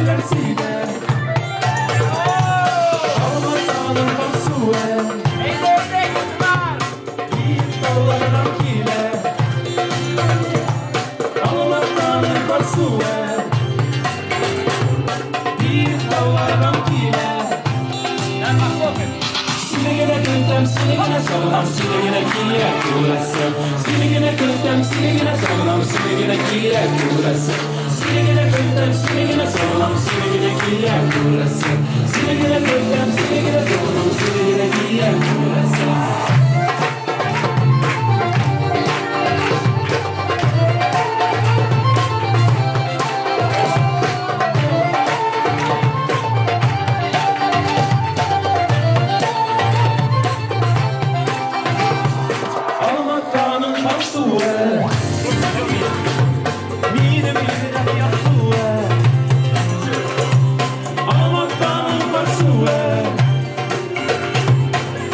Киләләр сибә. Алматаның басуы. Биек таулардан килә. Алматаның басуы. Биек таулардан килә. Сине генә көтәм, сине генә сагынам, сине генә кирәк күрәсем. Сине генә көтәм, сине генә сагынам, сине генә кирәк күрәсем. Сине генә көтәм, сине генә сагынам, сине генә кирәк күрәсем. Сине генә көтәм, сине генә сагынам, сине генә кирәк күрәсем. Алматаның басуы, минем йөрәк ярсуы. Алматаның басуы,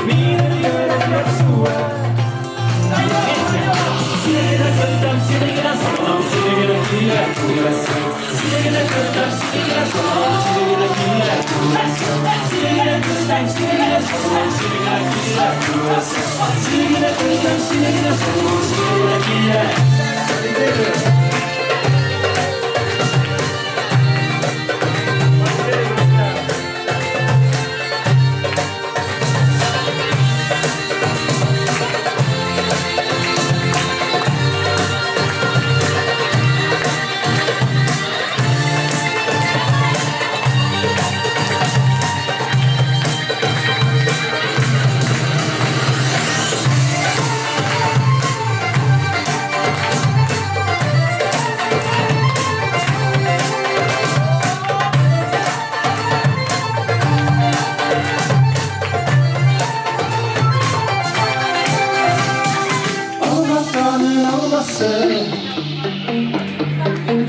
минем йөрәк ярсуы. Сине генә көтәм, сине генә сагынам, сине генә кирәк күрәсем. Сине генә көтәм, сине генә сагынам, сине генә кирәк күрәсем. Сине генә көтәм, сине генә сагынам, сине генә кирәк күрәсем. Сине генә көтәм, сине генә сагынам, сине генә кирәк. Алматаның алмасы,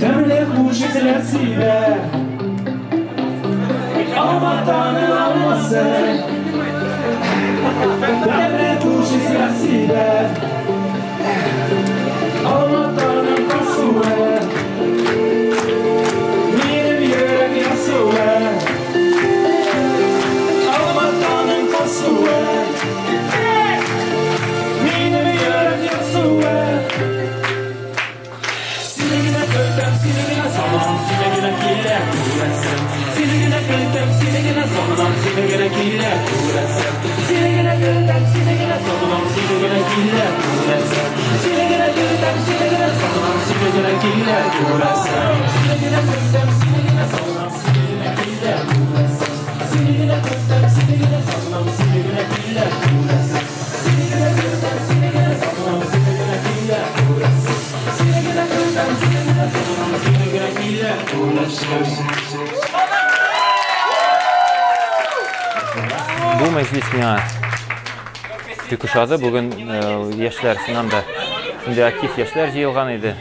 тәмле хуш исләр сибә. Алматаның алмасы, тәмле хуш исләр сибә. Алматаның басуы, минем йөрәк ярсуы. Алматаның басуы, минем йөрәк ярсуы. Сине генә көтәм, сине генә сагынам, сине генә кирәк күрәсем. Сине генә көтәм, сине генә сагынам, сине генә кирәк күрәсем. Сине генә көтәм, сине генә сагынам, сине генә кирәк күрәсем. Сине генә көтәм, сине генә сагынам, сине генә кирәк күрәсем. Сине генә көтәм, сине генә сагынам, сине генә кирәк күрәсем. Сине генә көтәм, сине генә сагынам, сине генә кирәк күрәсем. Сине генә көтәм, сине генә сагынам, сине генә кирәк күрәсем. Сине генә көтәм, сине генә сагынам, сине генә кирәк күрәсем. Бу мәҗлес миңа бик ошады. Бүген яшьләр, чыннан да, шундый актив яшьләр җыелган иде.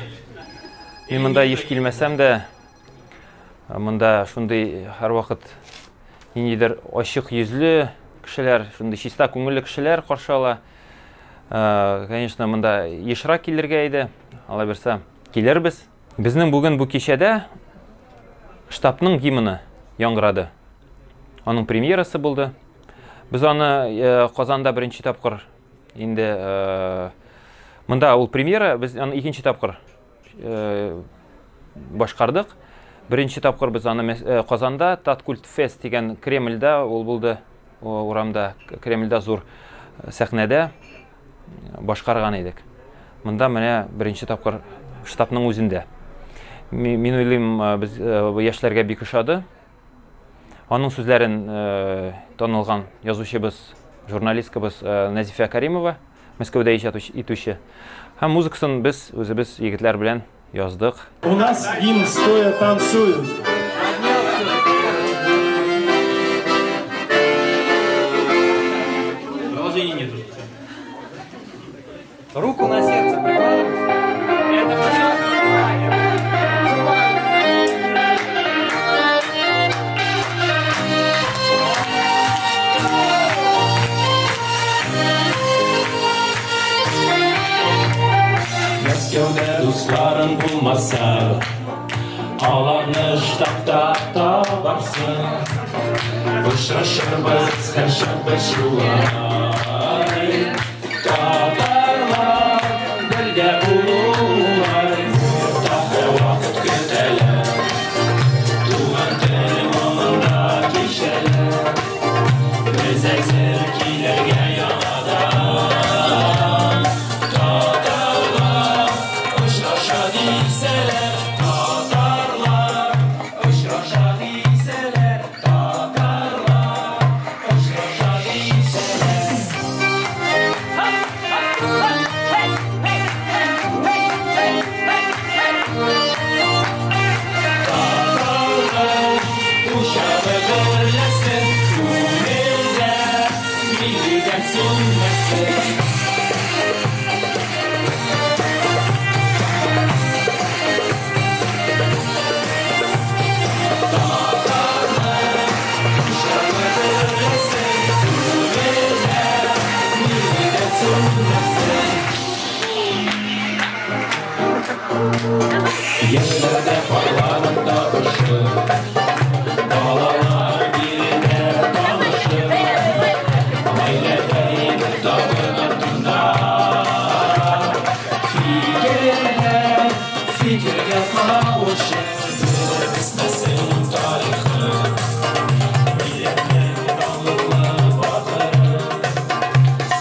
Мин монда еш килмәсәм дә, монда шундый һәрвакыт ниндидер ачык йөзле кешеләр, шундый чиста күңелле кешеләр каршы ала. Конечно, монда ешрак килергә иде. Алла бирсә, килербез. Безнең бүген бу кичәдә штабның гимны яңгырады. Аның премьерасы булды. Без аны Казанда беренче тапкыр инде монда ул премьера, без аны икенче тапкыр башкардык. Беренче тапкыр без аны Казанда Таткульт Фест дигән Кремльдә ул булды, урамда, Кремльдә зур сәхнәдә башкарган идек. Монда менә беренче тапкыр штабның үзендә. Мин уйлыйм, без яшьләргә бик ошады. Аның сүзләрен танылган язучыбыз, журналисткабыз Нәзифә Каримова, Мәскәүдә иҗат итүче. Һәм музыкасын без үзебез егетләр белән яздык. У нас гимн стоя танцуют. Продолжения нету. Руку на сердце прикладывайте. Это пожалуйста. Мәскәүдә дусларың булмаса, Аларны штабта табарсың. Очрашырбыз һәрчак без шулай. Татарлар бергә булулар. Уртак һәрвакыт көтәләр. Туган тел моңында кичәләр. Без әзер килергә яңадан. Татарлар очраша дисәләр, татарлар очраша дисәләр, татарлар очраша дисәләр. Татарлар учагы гөрләсен, күңелдә милли дәрт сүнмәсен. Яшьләрдә парламент табышы, балалар биредә танышып, гаиләдәй бер табын артында фикерләр фикергә кавышып, бетмәсен тарихы, милләтнең данлыклы батыры,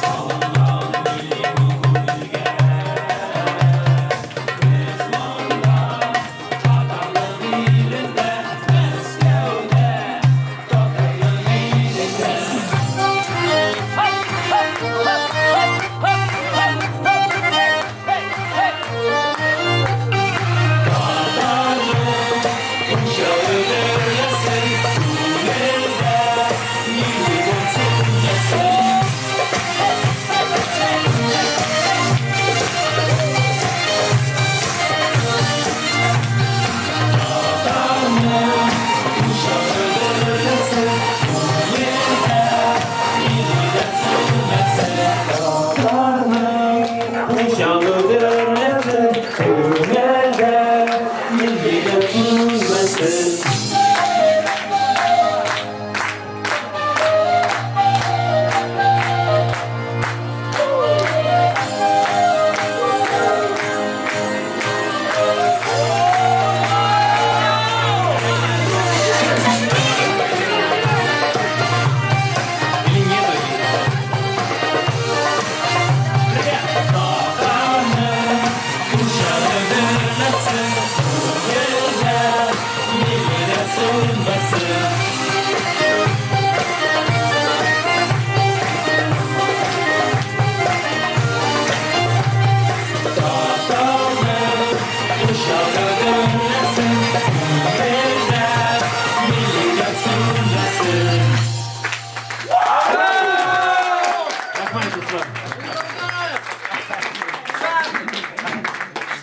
салынган милли бу күңелгә. Без монда, татарлык илендә, Мәскәүдә, татарлык илендә. Татарлык учагы дөрләсен, күңелдә милли дәрт сүнмәсен.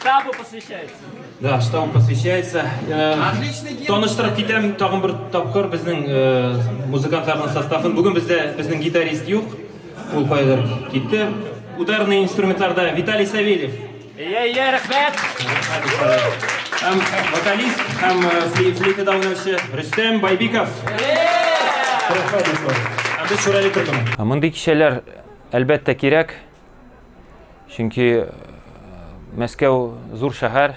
Штабу посвящается. Да, штабу посвящается. Отличный гимн. Таныштырып китәм тагын бер тапкыр безнең э, музыкантларның составын. Бүген бездә безнең гитарист юк. Ул каядыр китте. Ударный инструментларда Виталий Савельев. Ей-ей, рәхмәт! Һәм вокалист, һәм э, флейтада уйнаучы Рөстәм Байбиков. Һәм без Шүрәле төркеме. Мондый кичәләр әлбәттә кирәк. Чөнки э, Мәскәү зур шәһәр.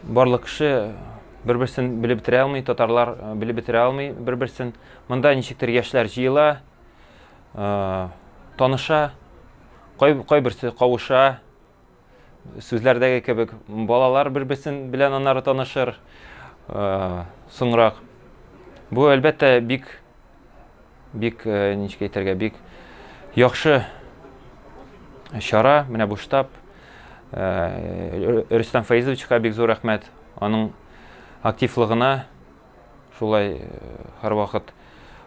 Барлык кеше бер-берсен белеп бетерә алмый, татарлар э, белеп бетерә алмый бер-берсен. Монда ничектер яшьләр җыела, э, таныша, кай, кайберсе кавыша, сүзләрдәге кебек балалар бер-берсен белән аннары танышыр соңрак. Бу әлбәттә бик бик ничек әйтергә, бик яхшы чара, менә бу штаб. Рөстәм Фәизовичка бик зур рәхмәт. Аның активлыгына шулай һәрвакыт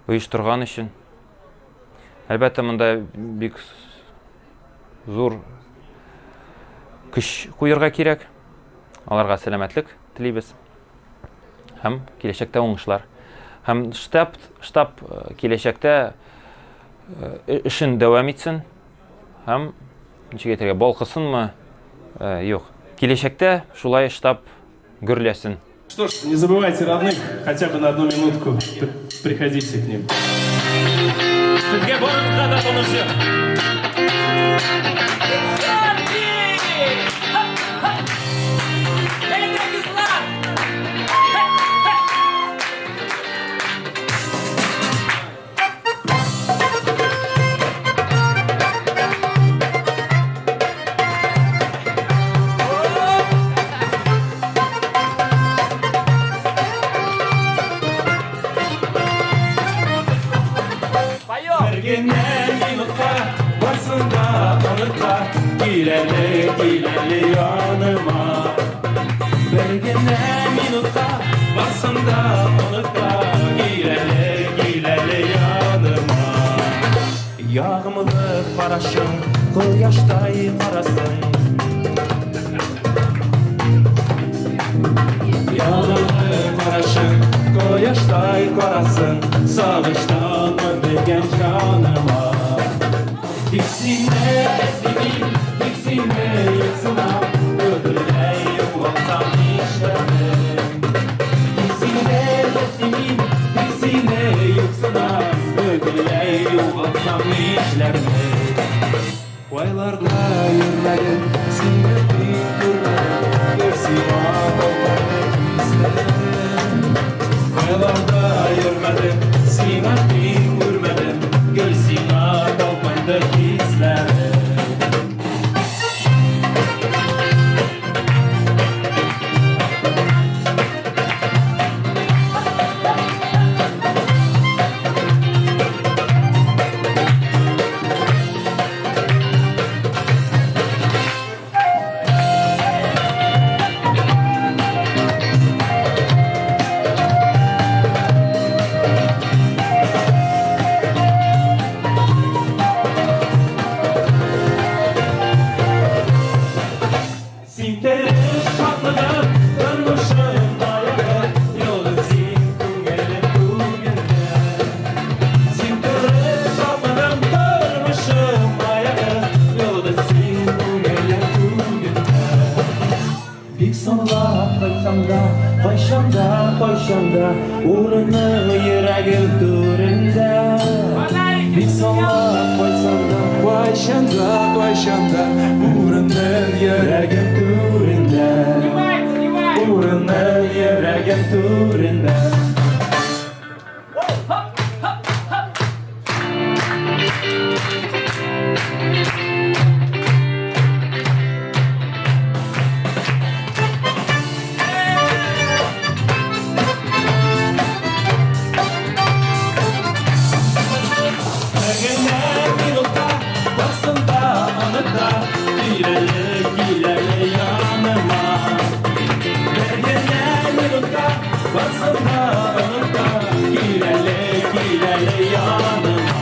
оештырган өчен. Әлбәттә, монда бик зур көч куерга кирәк. Аларга сәламәтлек телибез. Һәм киләчәктә уңышлар. Һәм штаб, штаб э, киләчәктә э, эшен дәвам итсен. Һәм ничек әйтергә, балкысынмы? Э, юк. Киләчәктә шулай штаб гөрләсен. Что ж, не забывайте родных, хотя бы на одну минутку приходите к ним. Сезгә барыгызга да таныш җыр. Бер генә минутка барсын да онытма, кил әле, кил әле яныма. Бер генә минутка барсын да онытма, кил әле, кил әле яныма. Ягымлы карашың, кояштай карасын. Ягымлы карашың, кояштай карасын, сагыштан белгән җаныма. Тик сине эзлим, тик сине юксынам, бөтенләй югалсам нишләрмен? Тик сине эзлим, тик сине юксынам, бөтенләй югалсам нишләрмен? Кайларда йөрмәдем, сине бик күрмәдем, бер сиңа талпанды хисләрем. Кайларда йөрмәдем, сине бик күрмәдем, гел сиңа талпанды хисләрем. Син тере шатлыгым, тормышым таягы, юлым син, күңелем күгендә. Син тере шатлыгым, тормышым маягы, юлым син, күңелем күгендә. Бик соңлап кайтсам да, кайчан да, кайчан да, урының йөрәгем түрендә. Бик соңлап кайтсам да, кайчан да, кайчан да, урының йөрәгем түрендә. Урының йөрәгем түрендә. Бер генә минутка барсын да онытма, кил әле, кил әле яныма. Бер генә минутка барсын да онытма, кил әле, кил әле яныма.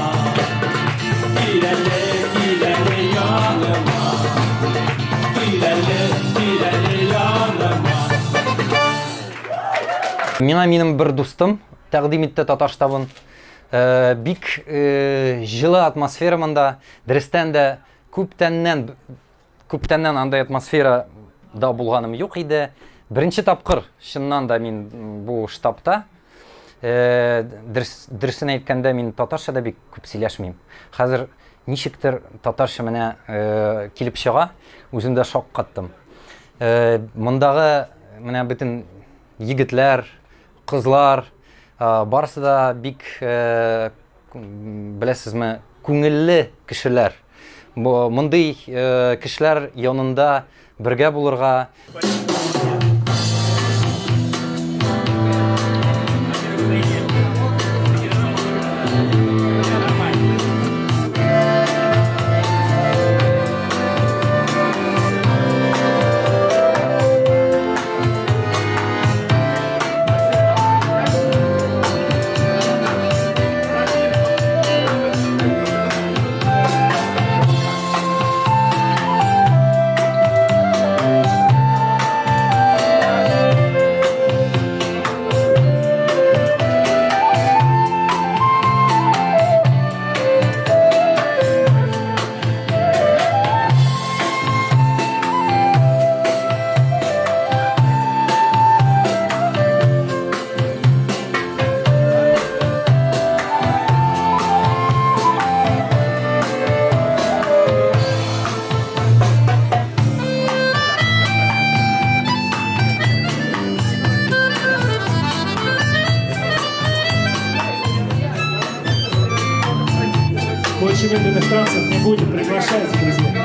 Кил әле, кил әле яныма. Кил әле, кил әле яныма. Миңа минем бер дустым тәкъдим итте татар штабын. Бик җылы атмосфера монда. Дөрестән дә күптәннән күптәннән андай атмосфера да булганым юк иде. Беренче тапкыр чыннан да мин бу штабта. Дөрес, дөресен әйткәндә мин татарча да бик күп сөйләшмим. Хәзер ничектер татарча менә килеп чыга, үзем дә шаккаттым. Мондагы менә бөтен егетләр, кызлар, барысы да бик, беләсезме, күңелле кешеләр. Мондый кешеләр янында бергә булырга. Больше медленных танцев не будет. Приглашайте, друзья.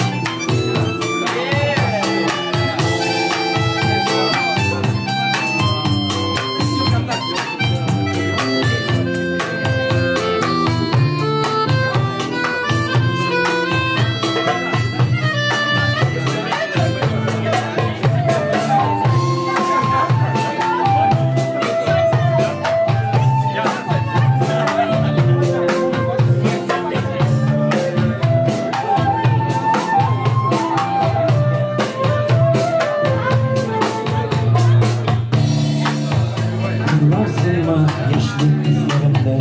Тыңларсыңмы яшьлек хисләремне?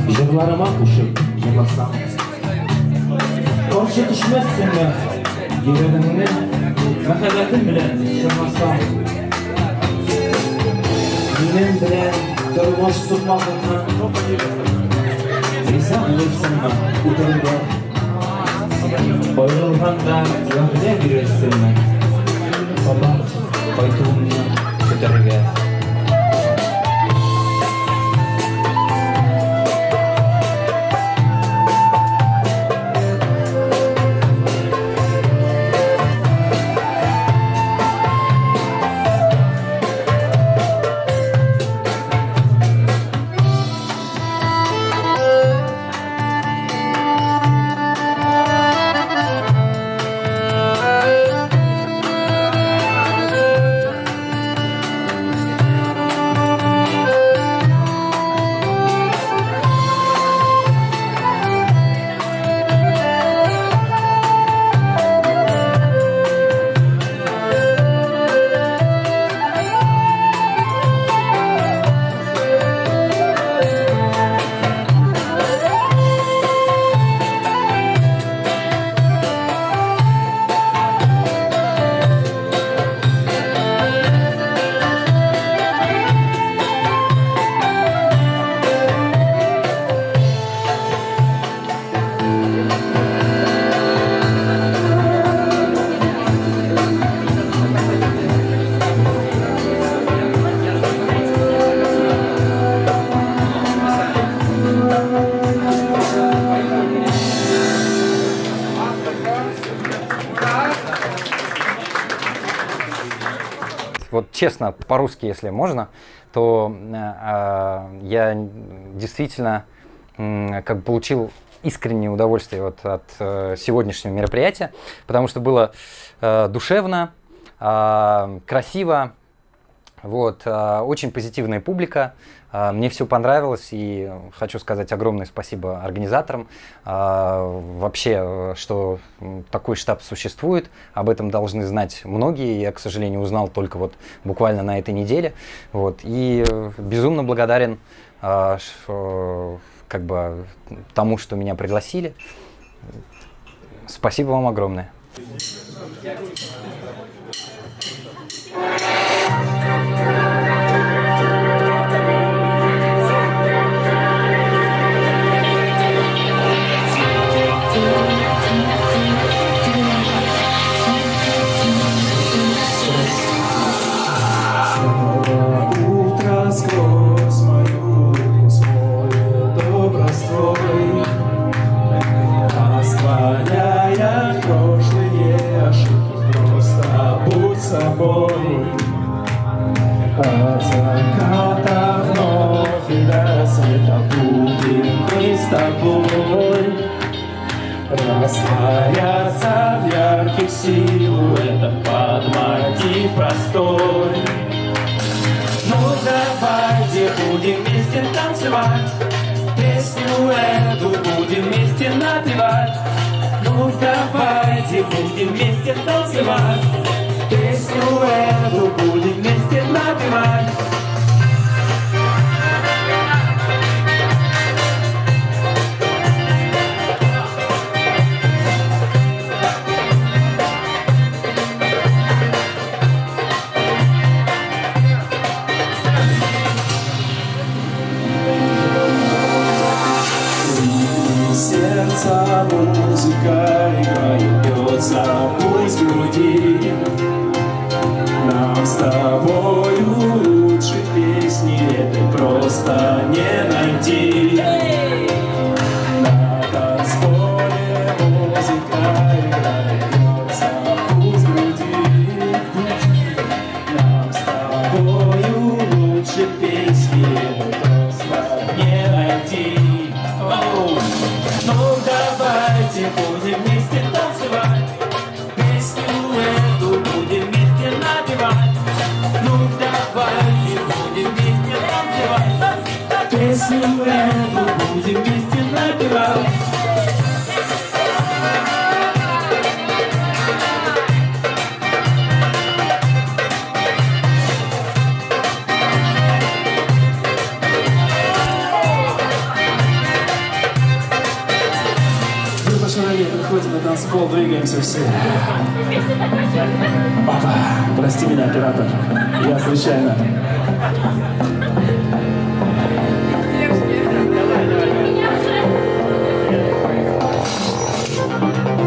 Җырларыма кушып җырласам. Каршы төшмәссеңме йөрәгеңне мәхәббәтем белән чорнасам? Минем белән тормыш сукмагыннан риза булырсыңмы үтәргә? Аерылганда вәгъдә бирерсеңме? Кабат кайтуымны көтәргә. Вот честно, по-русски, если можно, то я действительно как бы получил искреннее удовольствие вот от сегодняшнего мероприятия, потому что было душевно, красиво, вот, очень позитивная публика, мне все понравилось, и хочу сказать огромное спасибо организаторам, вообще, что такой штаб существует, об этом должны знать многие, я, к сожалению, узнал только вот буквально на этой неделе, вот, и безумно благодарен как бы тому, что меня пригласили. Спасибо вам огромное. Утро сквозь мою улыбку смотрит образ твой, растворяя прошлые ошибки, просто будь собой. От заката вновь и до рассвета будем мы с тобой. Растворяться в ярких силуэтах под мотив простой. Ну давайте будем вместе танцевать, песню эту будем вместе напевать. Ну давайте будем вместе танцевать, песню эту будем вместе напевать. Сердце музыка играет, бьется пульс в груди. Нам с тобою лучше песни этой просто не найти. На Лучше песни просто не найти. Оу. Ну давайте будем вместе танцевать, песню эту будем вместе напевать. Ну давайте будем вместе танцевать, песню эту будем вместе напевать. Группа «Шароле», выходим на танцпол, двигаемся все. Опа, прости меня, оператор, я случайно.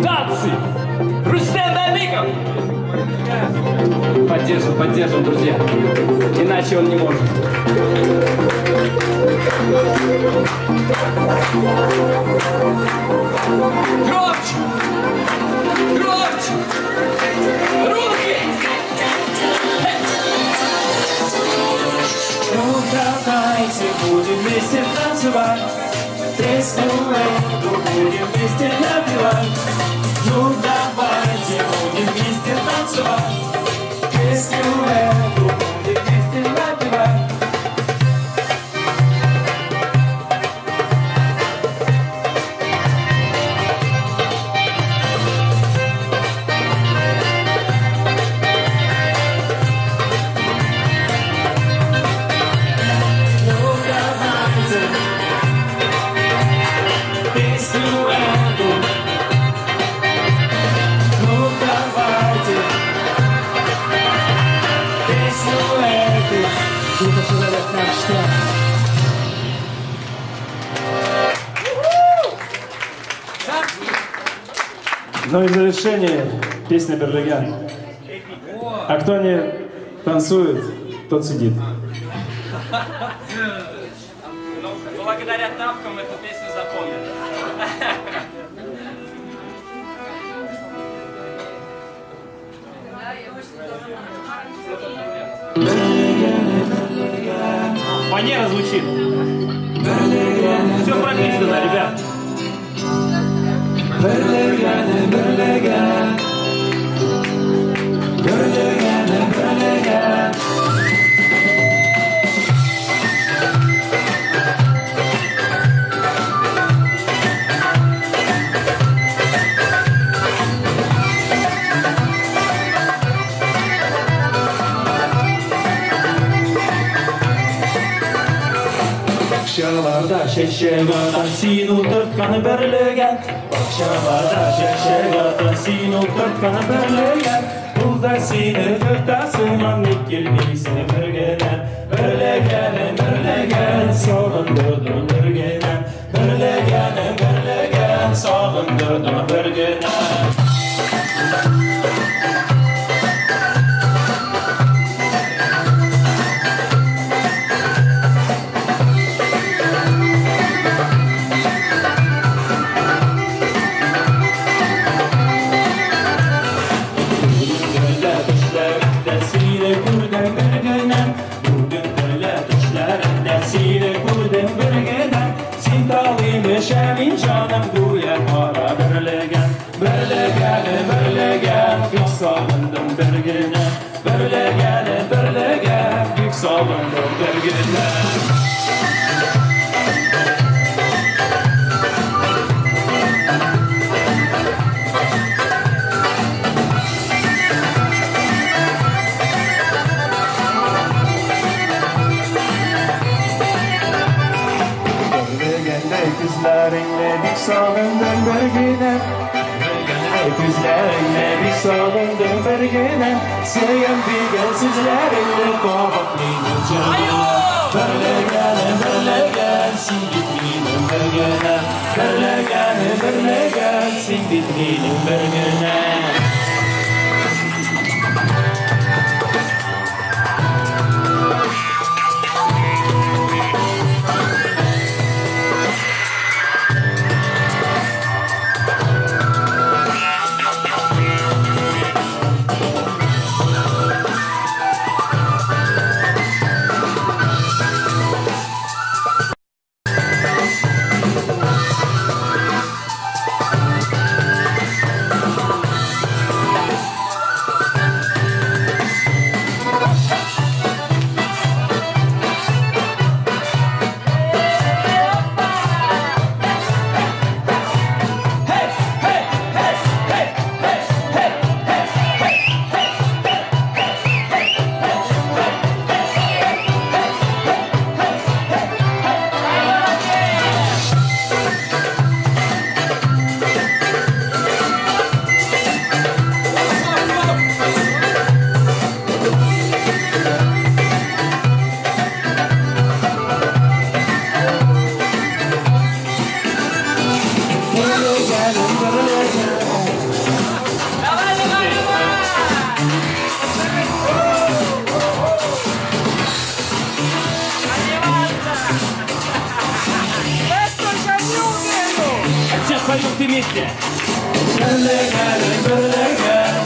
Танцы! Рустем Бабиков! Поддержим, поддержим, друзья. Иначе он не может. Громче! Громче! Руки! Ну давайте будем вместе танцевать, песню эту будем вместе напевать. Ну давайте будем вместе танцевать, песню эту будем вместе напевать. Ну давайте песню эту. Ну давайте песню эту. Группа «Шароле», Кронштадт. Ну и в завершение песня «Берлиган». А кто не танцует, тот сидит. Ну, благодаря тапкам эту песню запомнят. Фанера звучит. Все прописано, ребят. Берлегәне, берлегән, берлегәне, берлегән. Бакчаларда чәчәк ата син утырткан бөрлегән. Бакчаларда чәчәк ата син утырткан бөрлегән. Ул да сине көтә сыман, ник килмисең бер генә? Бөрлегәнем, бөрлегән, сагындырдың бер генә. Бөрлегәнем, бөрлегән, сагындырдың бер генә. Бүген төнлә төшләремдә сине күрдем бер генә. Бүген төнлә төшләремдә сине күрдем бер генә. Син тал имеш, ә мин җаным гүя кара бөрлегән. Бөрлегәне, бөрлегән, бик сагындым бер генә. Бөрлегәне, бөрлегән, бик сагындым бер генә. Бөрлегәндәй күзләреңне бик сагындым бер генә. Бөрлегәндәй күзләреңне бик сагындым бер генә. Сөям дигән сүзләреңне кабатлыймын җырла. Бөрлегәнем, бөрлегән, син бит минем бер генә. Бөрлегәнем, бөрлегән, син бит минем бер генә. Вместе. Берлеген, берлеген.